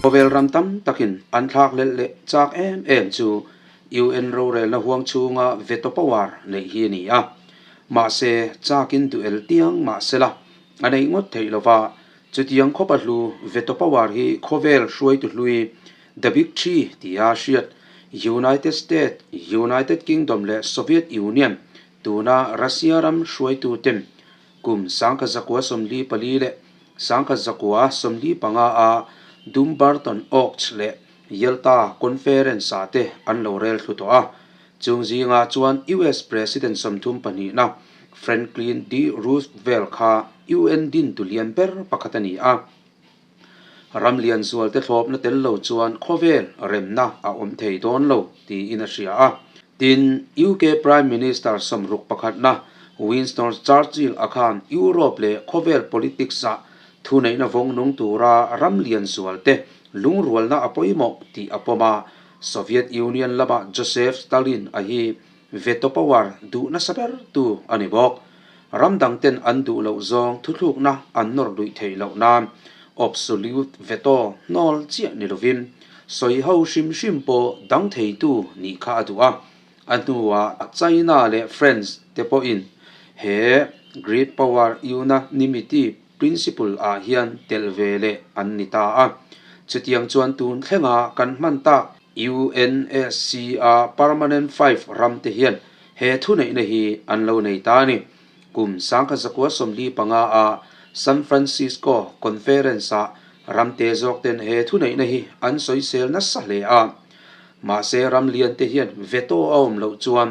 Khawvel ram tam takin an thlak lelh leh chak em em chu UN rorelna huang chhunga veto power neih hi a ni a. Mahse, chakin duh el tiang mahsela a neih ngawt theih lova, chutiang khawpa hlu veto power hi khawvel hruaitu hlui The Big Three tia hriat United States, United Kingdom leh Soviet Union tuna Russia ram hruaituten Kum 1944 leh 1945 a Dumbarton Oaks leh Yalta Conference-ah te an lo rel thlu tawh a. Chung zingah chuan US President 32na Franklin D. Roosevelt kha UN dintu lian ber pakhat a ni a. Ram lian zualte thlawpna tel lo chuan khawvel remna a awm thei dawn lo tiin a hria a. Tin, UK Prime Minister sawmruk pakhatna Winston Churchill a khan Europe leh khawvel politics-ah thuneihna vawng nung tura ram lian zualte lungrualna a pawimawh tih a pawm a. Soviet Union lama Joseph Stalin a hi Veto power duh nasa ber tu a ni bawk. Ram dang ten an duh loh zawng thuthlukna an nawr luih theih loh nan absolute veto hnawl chiah ni lovin sawi ho hrim hrim pawh dang thei tu nih kha a duh a. A hnuah China leh France te pawhin he Great Power Unanimity Principle ah hian telh ve leh an ni ta a. Chutiang chuan tun thlenga kan hman tak UNSC a Permanent Five ram te hian he thuneihna hi an lo nei ta a ni. Kum 1945 a San Francisco Conference ah ram te zawk ten he thuneihna hi an sawisel nasa hle a. Mahse ram lian te hian veto a awm loh chuan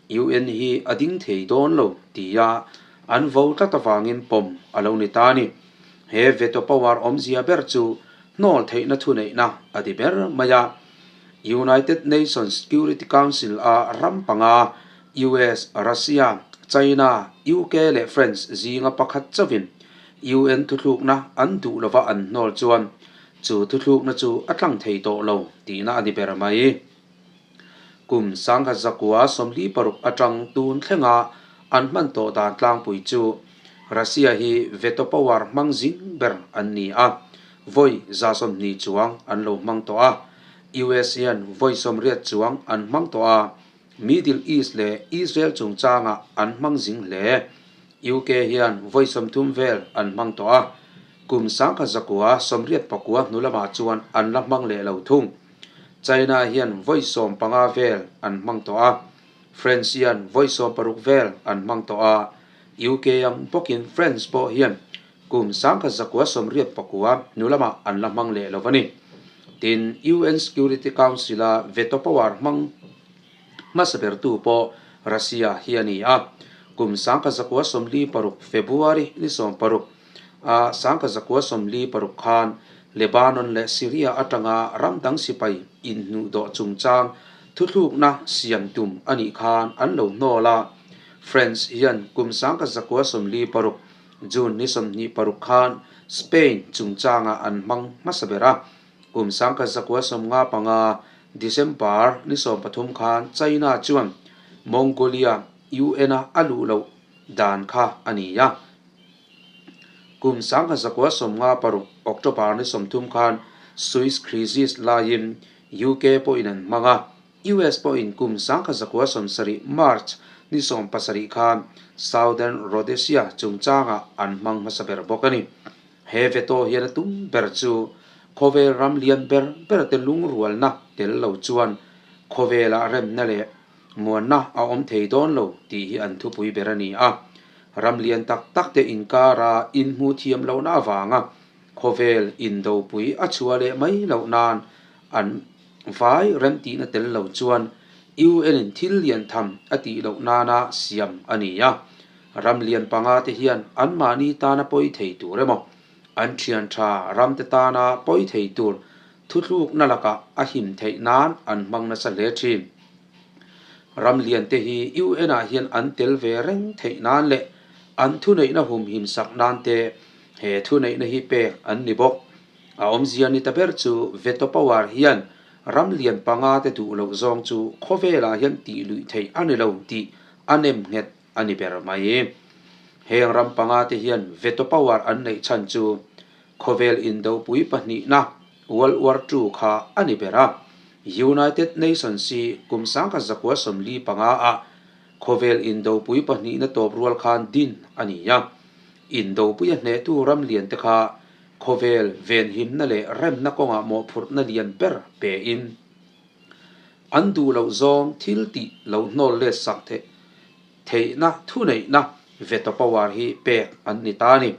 UN hi a ding thei dawn lo tia an vo tlat avangin pawm a lo ni ta a ni. He veto power awmzia ber chu hnawl theihna thuneihna a ti ber mai a. United Nations Security Council a ram panga US, Russia, China, UK leh France zinga pakhat chauhin UN thuthlukna an duh lova an hnawl chuan chu thuthlukna chu a tlang thei tawh lo tihna a ni ber mai. Kum 1946 atang tun thlenga an hman tawh dan tlangpui chu Russia hi veto power hmang zing ber an ni a, vawi 120 chuang an lo hmang tawh a, US hian vawi 80 chuang an hmang tawh a, Middle East leh Israel chungchangah an hmang zing hle. UK hian vawi 30 vel an hmang tawh a, kum 1989 hnu lamah chuan an la hmang leh lo thung. China hian vawi 15 vel an hmang tawh a, France hian vawi 16 vel an hmang tawh a, UK ang bawkin France pawh hian kum 1989 hnu lamah an la hmang leh lo a ni. Tin, UN Security Council-a veto power hmang hmasa bertu pawh Russia hi a ni a, kum 1946 February ni 16, a 1946 khan Lebanon leh Syria atanga ram dang sipai inhnuhdawh chungchang thuthlukna siam tum a nih khan an lo hnawl a. France hian kum 1946 June ni 26 khan Spain chungchangah an hmang hmasa ber a. Kum 1955 December ni 13 khan China chuan Mongolia UN-a a luh loh dan kha a ni a. Kum 1956 October ni 30 khan Suez Crisis laiin UK pawhin an hmang a, US pawhin kum 1970 March ni 17 khan Southern Rhodesia chungchangah an hmang hmasa ber bawk a ni. He veto hian a tum ber chu khawvel ram lian ber ber te lungrualna tel lo chuan khawvelah remna leh muanna a awm thei dawn lo tih hi an thupui ber a ni a. Ram lian tak tak te inkara inhmuh thiam lohna avanga khawvel indopui a chhuah leh mai loh nan an vai remtihna tel lo chuan UN in thil lian tham a tih loh nana siam a ni a. Ram lian panga te hian anmahni tana pawi thei tur emaw, an thian tha ram te tana pawi thei tur Thuthlukna lakah a him theih nan an hmang nasa hle thin. Ram lian te hi UN ah hian an tel ve reng theih nan leh an thuneihna humhim sak nan te he thuneihna hi pek an ni bawk. A awmzia ni ta ber chu veto power hian ram lian panga te duh loh zawng chu khawvelah hian tih luih theih a ni lo tih a nem nghet a ni ber mai. Heng ram panga te hian veto power an neih chhan chu Khawvel indopui pahnihna World War Ii kha a ni ber a. United Nations hi kum 1945 ah khawvel indopui pahnihna tawp rual khan din a ni a. Indopui a hnehtu ram lian te kha khawvel venhimna leh remna kawngah mawhphurhna lian ber pein an duh loh zawng thil tih lo hnawl let sak theih theihna thuneihna veto power hi pek an ni ta a ni.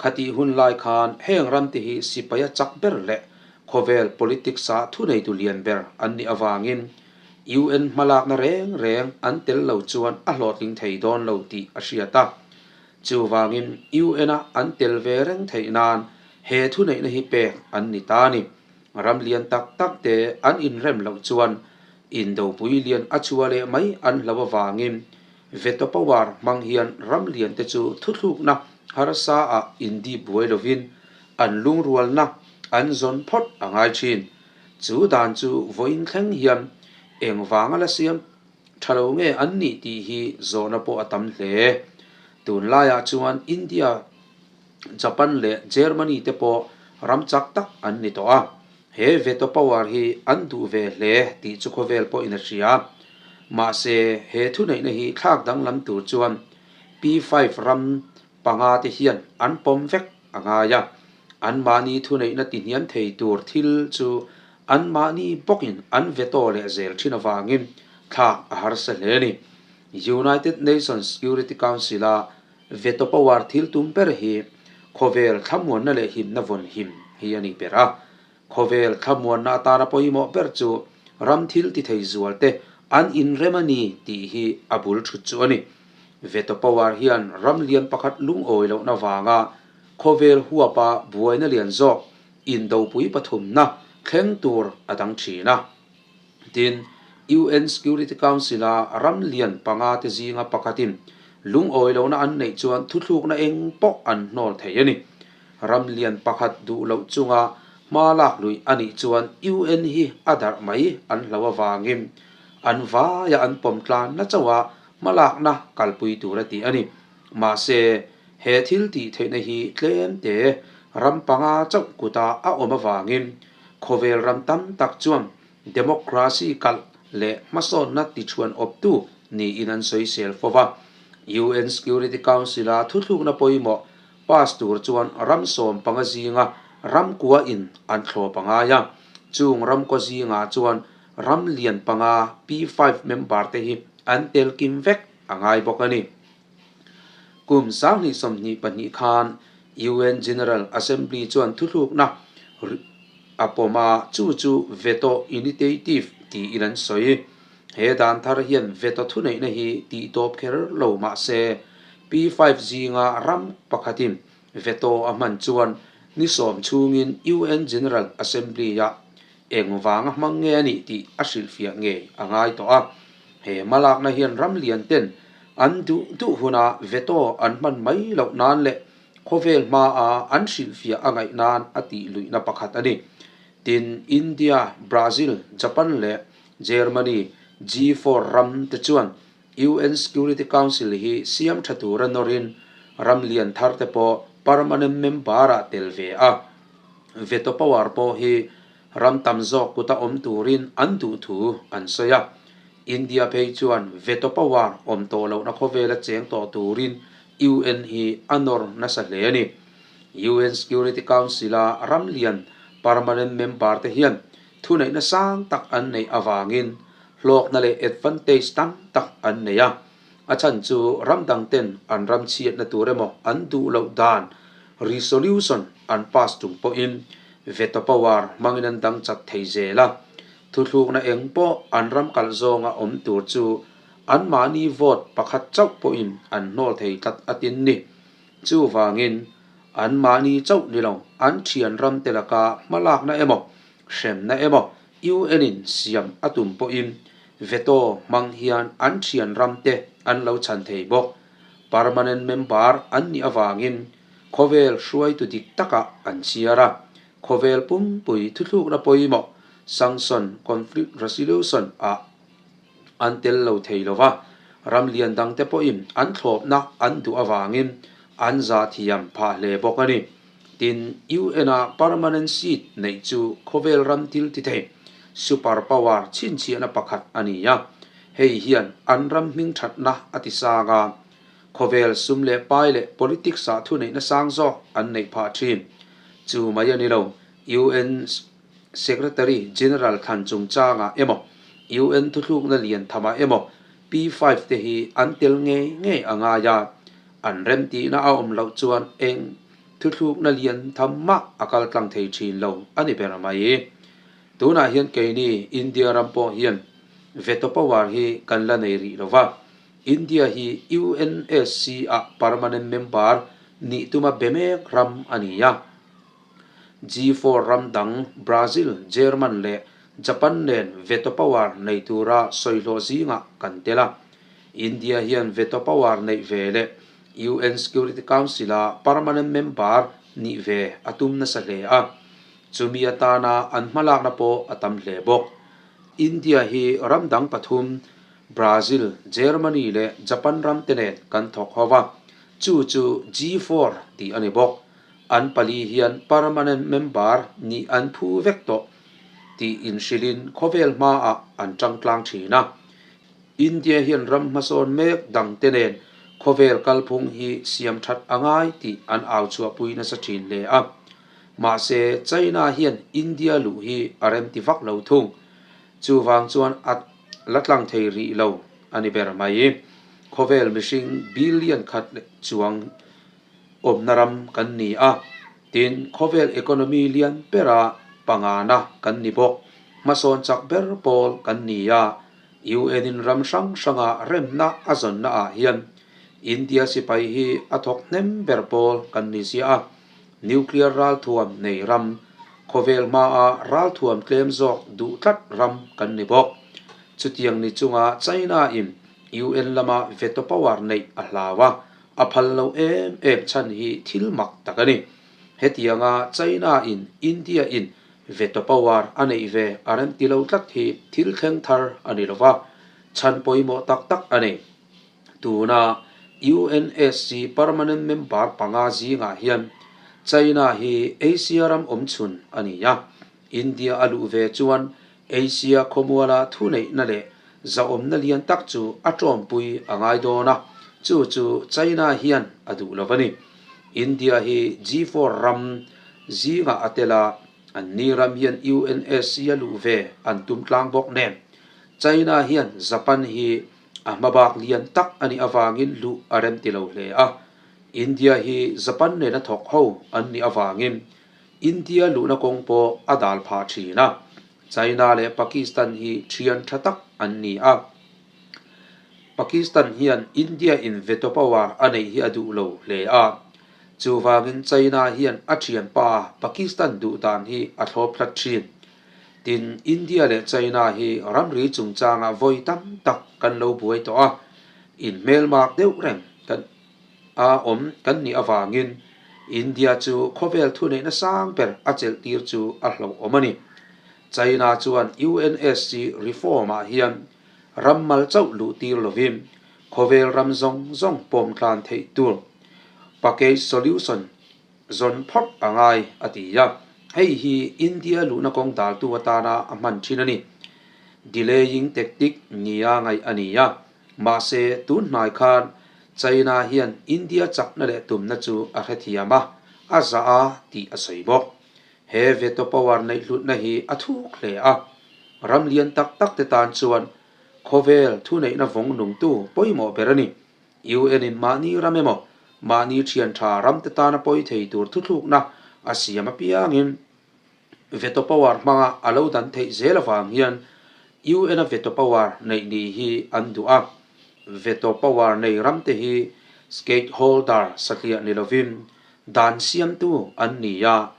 Khatih hun lai khan heng ramte hi sipaia chak ber leh khawvel politics-a thuneitu lian ber an nih avangin UN hmalakna reng reng an tel lo chuan a hlawhtling thei dawn lo tih a hriat a. Chuvangin UN-a an tel ve reng theih nan he thuneihna hi pek an ni ta a ni. Ram lian tak tak te an inrem loh chuan Indopui lian a chhuah leh mai an hlo avangin veto power hmang hian ram lian te chu thuthlukna harsa ah indip buai lovin an lungrualna an zawn phawt a ngai thin. Chu dan chu vawiin thleng hian engvanga la siam tha lo nge an nih tih hi zawhna pawh a tam hle. Tunlaiah chuan India, Japan leh Germany te pawh ram chak tak an ni tawh a. He veto power hi an duh ve hle tih chu khawvel pawhin a hria. Mahse, he thuneihna hi thlak danglam tur chuan P-five ram panga te hian an pawm vek a ngai a. Anmahni thuneihna tihniam thei tur thil chu anmahni bawkin an veto leh zel thin avangin thlak a harsa hle a ni. United Nations Security Council-a Veto power thil tum ber hi khawvel thlamuanna leh himna vawn him hi a ni ber a. Khawvel thlamuanna atana pawimawh ber chu ram thil ti thei zual te an inrem a ni tih hi a bul thut chu a ni. Veto power hian ram lian pakhat lungawi lohna vanga khawvel huapa buaina lian zawk indopui pathumna thleng tur a dang thin a. Tin, UN Security Council-a ram lian panga te zinga pakhatin lungawi lohna an neih chuan thuthlukna eng pawh an hnawl thei a ni. Ram lian pakhat duh loh chunga hma lak luih a nih chuan UN hi a darh mai an hlo avangin an vaia an pawm tlanna chauha hma lakna kalpui tur a ti a ni. Mahse, he thil tih theihna hi tlem te ram panga chauh kuta a awm avangin Khawvel ram tam tak chuan democracy kalh leh hmasawnna tichhuan awptu niin an sawisel fo va. UN Security Council-a thuthlukna pawimawh pass tur chuan ram 15 zinga ram kua in an thlawp a ngai a. Chung ram kaw zingah chuan ram lian panga P-five member te hi an tel kim vek a ngai bawk a ni. Kum 2022 khan UN General Assembly chuan thuthlukna a pawm a, chu chu veto initiative tiin an sawi. He dan thar hian veto thuneihna hi tihtawp kher lo mah se, P-five zinga ram pakhatin veto a hman chuan ni sawm chhungin UN General Assembly-ah Engvanga hmang nge a nih tih a hrilhfiah ngei a ngai tawh a. He hmalakna hian ram lian ten an duh duh huna veto an hman mai loh nan leh khawvel hmaa an hrilhfiah a ngaih nan a tih luihna pakhat a ni. Tin, India, Brazil, Japan leh Germany G-four ram te chuan UN Security Council hi siam tha tura nawrin ram lian thar te pawh permanent member-ah tel ve a. Veto power pawh hi ram tam zawk kuta awm turin an duh thu an sawi a. India phei chuan veto power awm tawh lohna khawvela cheng tawh turin UN hi a nawr nasa hle a ni. UN Security Council-a ram lian permanent member te hian thuneihna sang tak an neih avangin hlawkna leh advantage tam tak an nei a. A chhan chu ram dang ten an ram chhiatna tur emaw an duh loh dan resolution an pass tum pawhin veto power hmangin an dang chat thei zel a. Thuthlukna eng pawh an ram kalh zawnga awm tur chu anmahni vote pakhat chauh pawhin an hnawl thei tlat a tin ni. Chuvangin anmahni chauh ni lo an thian ram te laka hmalakna emaw hremna emaw UN-in siam a tum pawhin veto hmang hian an thian ramte an lo chhan thei bawk. Permanent member an nih avangin khawvel hruaitu dik takah an chhiar a, khawvel pumpui thuthlukna pawimawh Sanction Conflict Resolution ah an tel lo thei lo va, ram lian dangte pawhin an thlawpna an duh avangin an zahthiam phah hle bawk a ni. Tin, UN-a permanent seat neih chu khawvel ram thil ti thei, super power, chhinchhiahna pakhat a ni a. Hei hian an ram hming thatna a ti sang a, khawvel sum leh pai leh politics-ah thuneihna sang zawk an neih phah thin. Chu mai a ni lo, UN Secretary General thlan chungchangah emaw, UN thuthlukna lian thamah emaw P-five te hi an tel ngei ngei a ngai a, an remtihna a awm loh chuan eng thuthlukna lian tham mah a kal tlang thei thin lo a ni ber mai. Tunah hian keini India ram pawh hian veto power hi kan la nei rih lo va, India hi UNSC ah permanent member nih tuma be mek ram a ni a. G-four ram dang Brazil, German leh Japan nen veto power nei tura sawihlawh zingah kan tel a. India hian veto power neih ve leh UN Security Council-a permanent member nih ve a tum nasa hle a. Chumi atana an hmalakna pawh a tam hle bawk. India hi ram dang pathum Brazil, Germany leh Japan ram te nen kan thawk ho va, chu chu G-four tih a ni bawk. An pali hian permanent member nih an phu vek tawh tih inhrilhin khawvel hmaah an tangtlang thin a. India hian ram hmasawn mek dangte nen khawvel kalphung hi siam that a ngai tih an au chhuahpui nasa thin hle a. Mahse, China hian India luh hi a remti vak lo thung. Chuvang chuan a la tlang thei rih lo a ni ber mai. Khawvel mihring billion khat chuang awmna ram kan ni a, tin khawvel economy lian bera pangana kan ni bawk. Hmasawn chak ber pawl kan ni a, UN in ram hrang hranga remna a zawnna ah hian India sipai hi a thawk hnem ber pawl kan ni zia a, nuclear ralthuam nei ram, khawvel hmaa ralthuam tlem zawk duh tlat ram kan ni bawk. Chutiang ni chunga China in UN lama veto power neih a hlau a, A phal lo em em chhan hi thil mak tak a ni. Hetianga China in India in veto power a neih ve a rem ti lo tlat hi thil thleng thar a ni lova, chhan pawimawh tak tak a nei. Tuna UNSC permanent member panga zingah hian China hi Asia ram awmchhun a ni a, India a luh ve chuan Asia khawmuala thuneihna leh zahawmna lian tak chu a tawmpui a ngai dawn a, chu chu China hian a duh lo a ni. India hi G-four ram zingah a tel a, anni ram hian UNSC a luh ve an tum tlang bawk nen. China hian Japan hi a hmabak lian tak a nih avangin luh a rem ti lo hle a, India hi Japan nena thawk ho an nih avangin India luhna kawng pawh a dal phah thin a, China leh Pakistan hi thian tha tak an ni a. Pakistan hian India in veto power a neih hi a duh lo hle a, chuvangin China hian a thianpa Pakistan duh dan hi a thlawp tlat thin. Tin, India leh China hi ramri chungchangah vawi tam tak kan lo buai tawh a, inhmelmak deuh reng kan. a awm kan nih avangin India chu khawvel thuneihna sang ber a chelh tir chu a hlauhawm a ni. China chuan UNSC reform-ah hian ram mal chauh luh tir lovin khawvel ram zawng zawng pawm tlan theih tur package solution zawn phawt a ngai a ti a, hei hi India luhna kawng daltu atana a hman thin a ni. Delaying tactic nia ngaih a ni a. Mahse, tun hnai khan China hian India chakna leh tumna chu a hrethiam a, a zah a tih a sawi bawk. He veto power neih hlutna hi a thuk hle a, ram lian tak tak te tan chuan khawvel thuneihna vawng nungtu pawimawh ber a ni. UN in mahni ram emaw, mahni thian tha ram te tana pawi thei tur thuthlukna a siam apiangin Veto power hmanga a lo dan theih zel avang hian UN-a veto power neih ni hi an duh a. Veto power nei ramte hi stakeholder satliah ni lovin dan siamtu an ni a,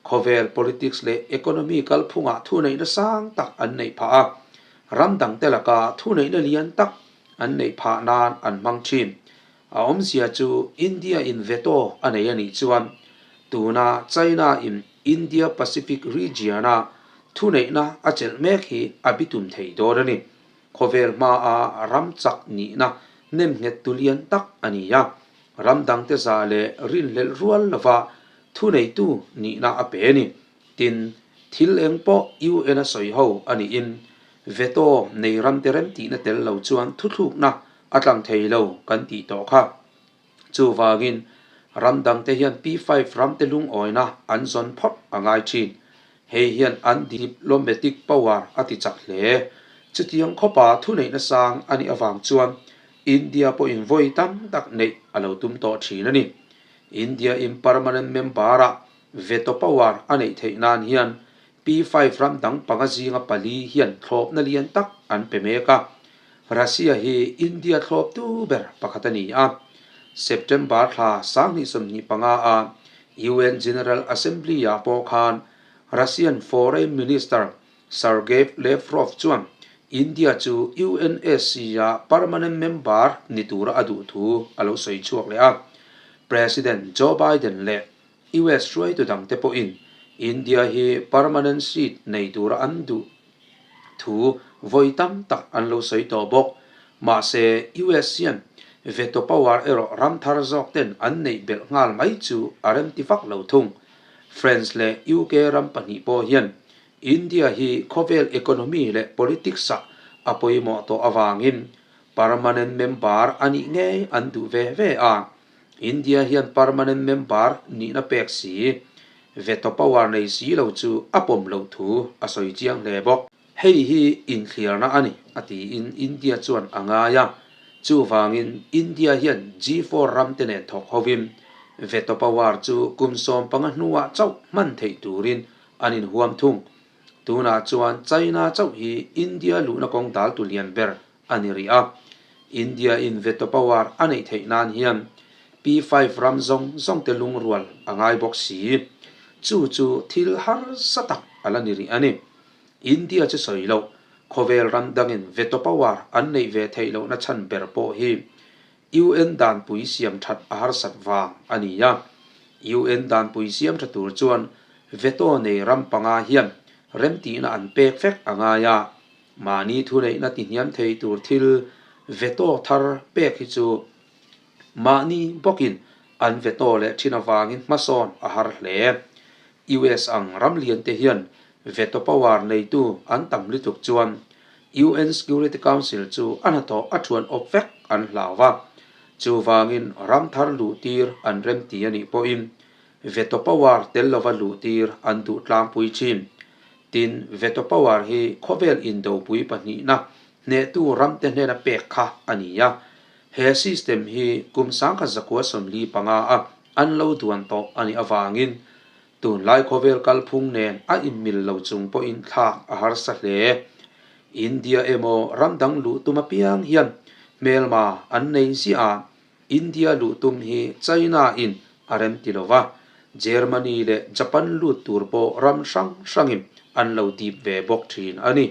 khawvel politics leh economy kalphungah thuneihna sang tak an neih phah a, ram dangte laka thuneihna lian tak an neih phah nan an hmang thin. A awmzia chu India in veto a nei a nih chuan tuna China in India Pacific region a thuneihna a chelh mek hi a bitum thei dawn a ni. Khawvel hmaa ram chak nihna nemnghet tu lian tak a ni a, ram dangte za leh rinhlelh rual lova thuneitu nihna a pe a ni. Tin, thil eng pawh UN a sawi ho a niin veto nei ramte remtihna tel lo chuan thuthlukna a tlang thei lo kan tih tawh kha. Chuvangin, ram dangte hian P-five ramte lungawina an zawn phawt a ngai thin. Hei hian an diplomatic power a ti chak hle. Chutiang khawpa thuneihna sang a nih avang chuan India pawhin vawi tam tak neih a lo tum tawh thin a ni. India in permanent member-ah veto power a neih theih nan hian P-five ram dang panga zinga pali hian thlawpna lian tak an pe mek a. Russia hi India thlawptu ber pakhat a ni a. September thla 2025 a UN General Assembly-ah pawh khan Russian Foreign Minister Sergei Lavrov chuan India chu UNSC-a permanent member ni tura a duh thu a lo sawi chhuak leh a. President Joe Biden leh US hruaitu dangte pawhin India hi permanent seat nei tura an duh thu vawi tam tak an lo sawi tawh bawk. Mahse, US hian veto power erawh ram thar zawk ten an neih belh nghal mai chu a remti vak lo thung. France leh UK ram pahnih pawh hian India hi khawvel economy leh politics ah a pawimawh tawh avangin permanent member a nih ngei an duh ve ve a. India hian permanent member nihna pek si, veto power nei si lo chu a pawm loh thu a sawi chiang hle bawk. Hei hi inthliarna a ni, a tiin India chuan a ngai a. Chuvangin India hian G4 ramte nen thawk hovin veto power chu kum 15 hnuah chauh hman theih turin an inhuam thung. Tunah chuan China chauh hi India luhna kawng daltu lian ber a ni rih a. India in veto power a neih theih nan hian P-five ram zawng zawng te lungrual a ngai bawk si. Chu chu thil harsa tak a la ni rih a ni. India chu sawi loh, khawvel ram dangin veto power an neih ve theih lohna chhan ber pawh hi UN danpui siam that a harsat vang a ni a. UN danpui siam tha tur chuan veto nei ram panga hian remtihna an pek vek a ngai a. Mahni thuneihna tihniam thei tur thil veto thar pek hi chu mahni bawkin an veto leh thin avangin hmasawn a har hle. US ang ram lian te hian veto power neitu an tam lutuk chuan UN Security Council chu a hnathawh a thuan awp vek an hlau va. Chuvangin ram thar luh tir an remti a nih pawhin veto power tel lova luh tir an duh tlangpui thin. Tin, veto power hi khawvel indopui pahnihna hnehtu ramte hnena pek kha a ni a. He system hi kum 1945 a an lo duan tawh a nih avangin tunlai khawvel kalphung nen a inmil lo chung pawhin thlak a harsa hle. India emaw ram dang luh tum apiang hian hmelma an nei ziah a, India luh tum hi China in a rem ti lo va, Germany leh Japan lut tur pawh ram hrang hrangin an lo dip ve bawk thin a ni.